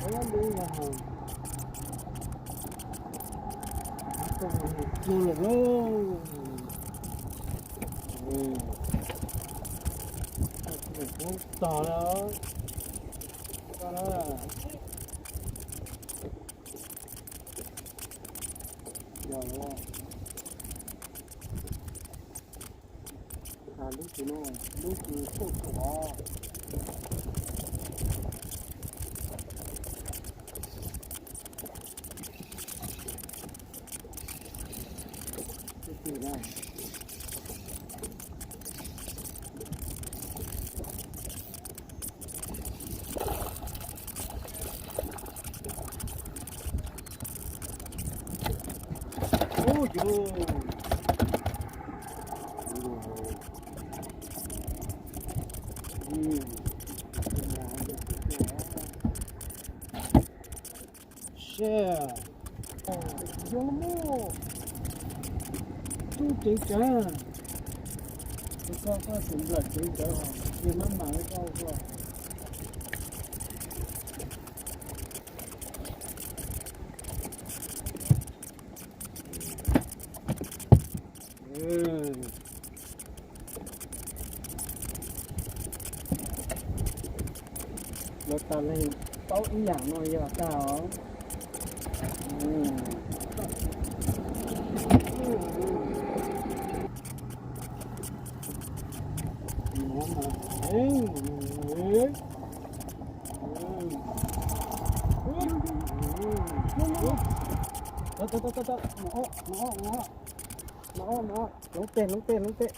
Ua li no, txog lawm lauj. Txog lawm. Yog lawm. Lub kws no, lub kws tuaj txog os. Ub, yus. Seb, yog muaj tub ceev ceev, koj koj tus nplawm ceev ceev, cia maj mam li koj ua. Los tas leeg paub ib yam no yog tag os. Hloov tes, hloov tes, hloov tes.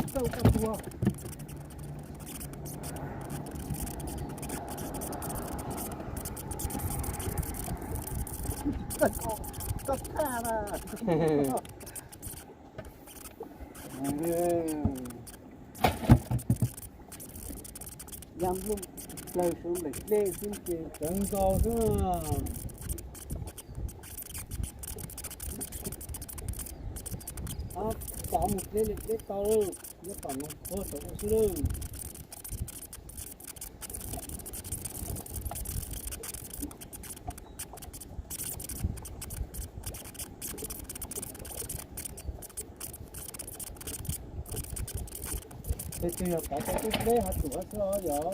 Txawj koj tuag. Koj thaj na. Ya nplooj plaws suav nplaim dlej xwb ces cawv nkaus xwb. Pov mus dlej li dlej tau, nyob tom no puag tom ub xwb lawm. Tes twg yog pov tau deb deb ho tuam xwb os yog.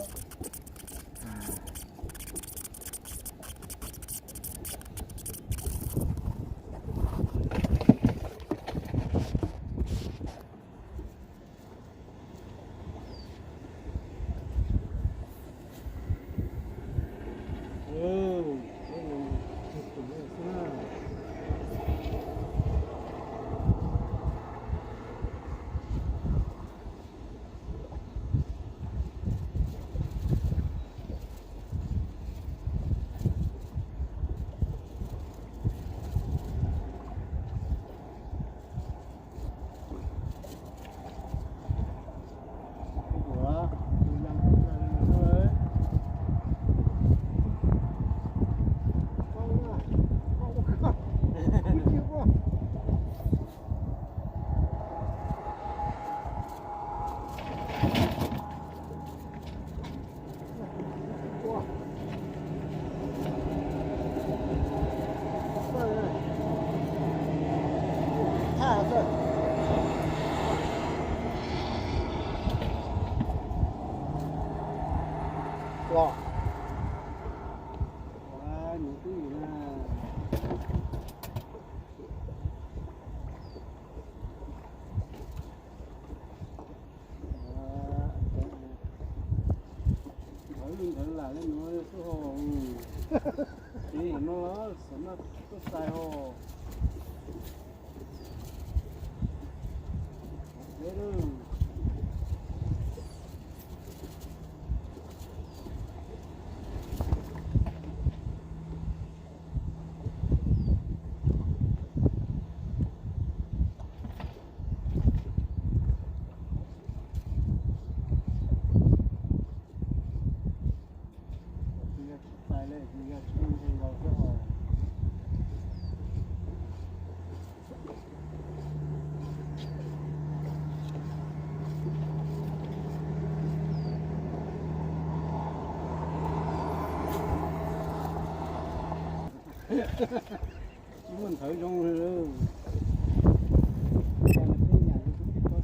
Ntawd lam le nuav xwb ho. Ces no xav noj tuaj xais ho. Tsis muaj ntawv zoo li. Cas mas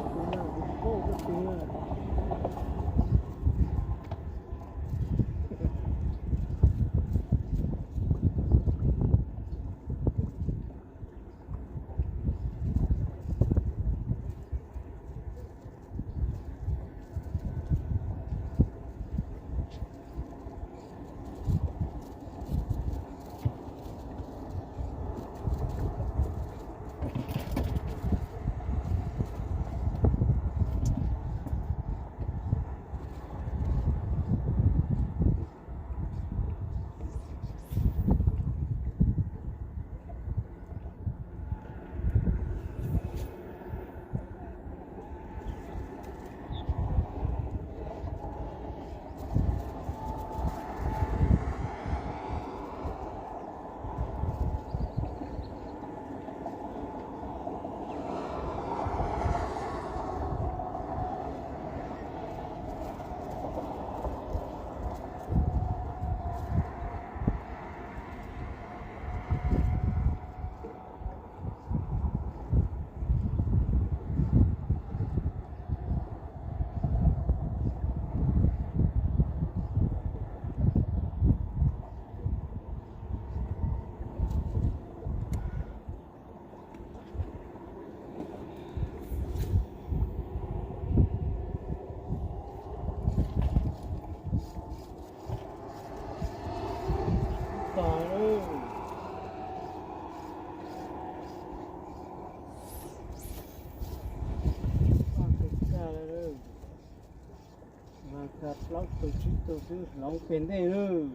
tej yam li kuv tsis paub xwb os. Lub tus koj. Mas kag plaub tus tsib tus xwb hloov pem ntej lawm.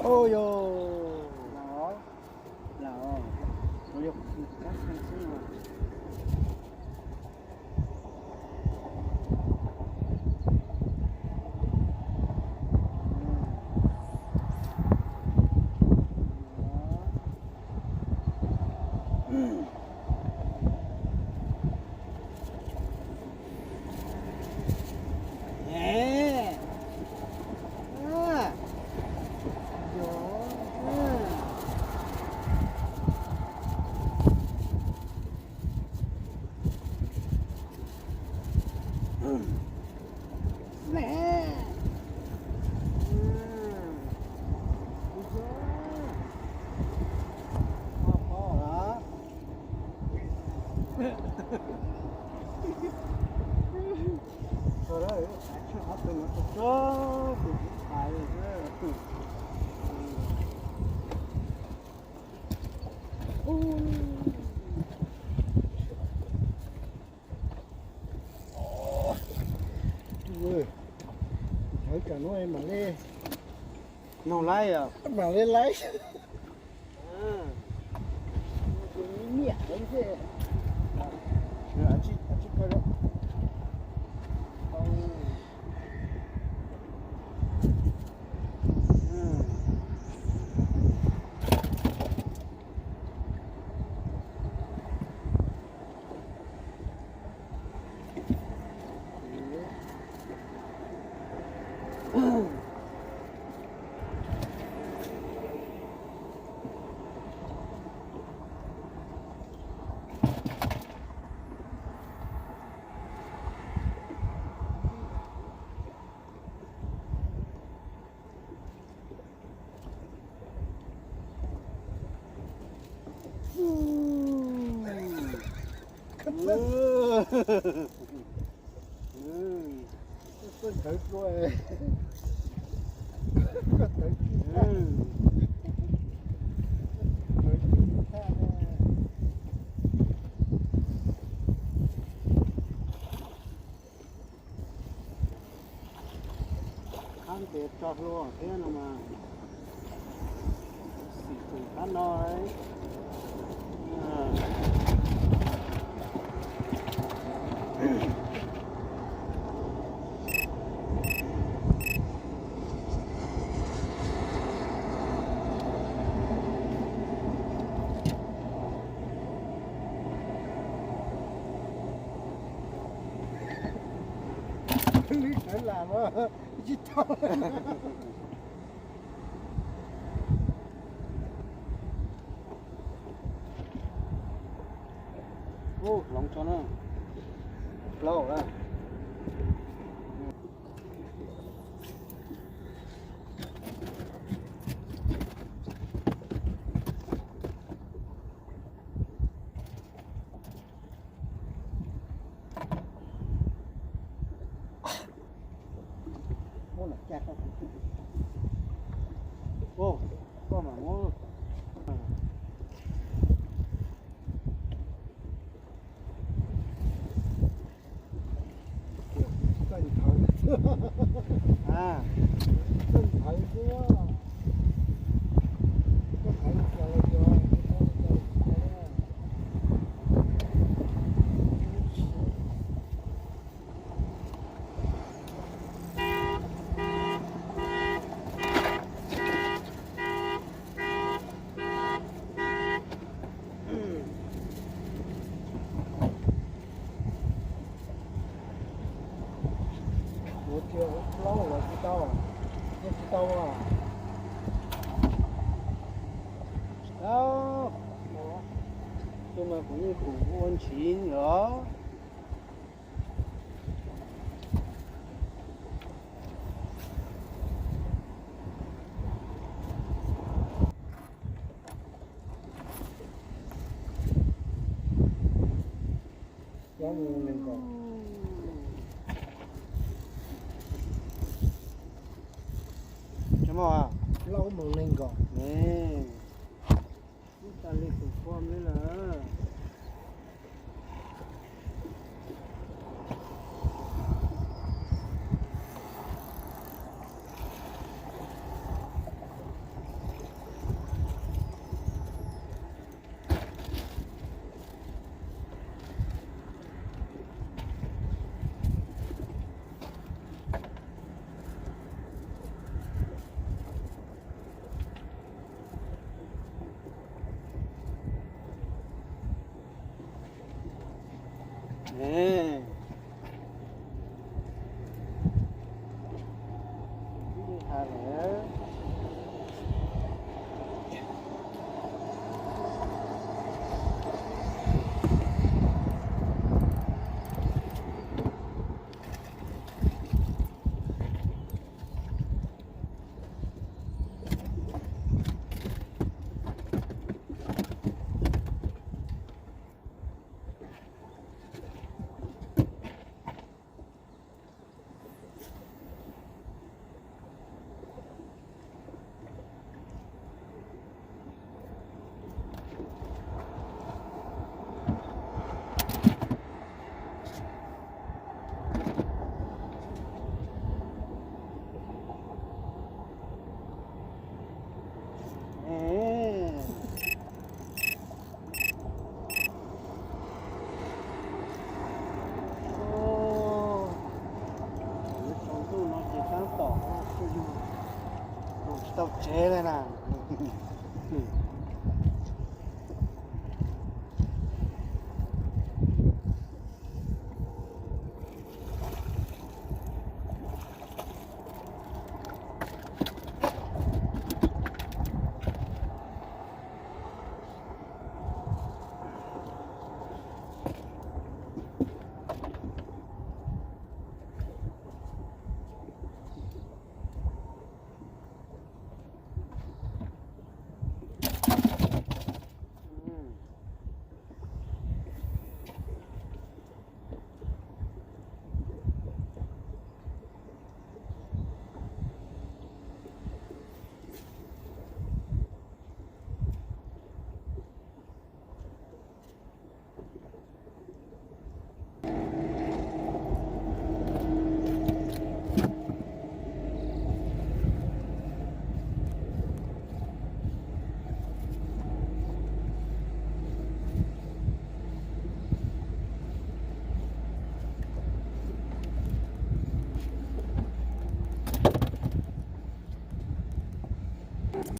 Ua yog, lam os, lam os, ua yog kab xees xwb no. Ua, nyob tsam no mam li nug laib, mam li laib. Koj thawv dlua, koj thawv dlua. Qab ntes tso hlua thiab no mas, xim tus qab no. Lwb sawv lam mas tsis tau. Ub, hloov tso na. Plaub na. Ub, koj mam muab. Ua tiag, ua plaub los tsis tau, yeej tsis tau. Tsis tau, tus mas kuv yeej khum ua ntsiv os. Plaub moos nees nkaum. Plaub moos nees nkaum. Ub, tas li tus kua li lawm. Tsaus ntuj no ces tab tom mus tsis tau tsev li na.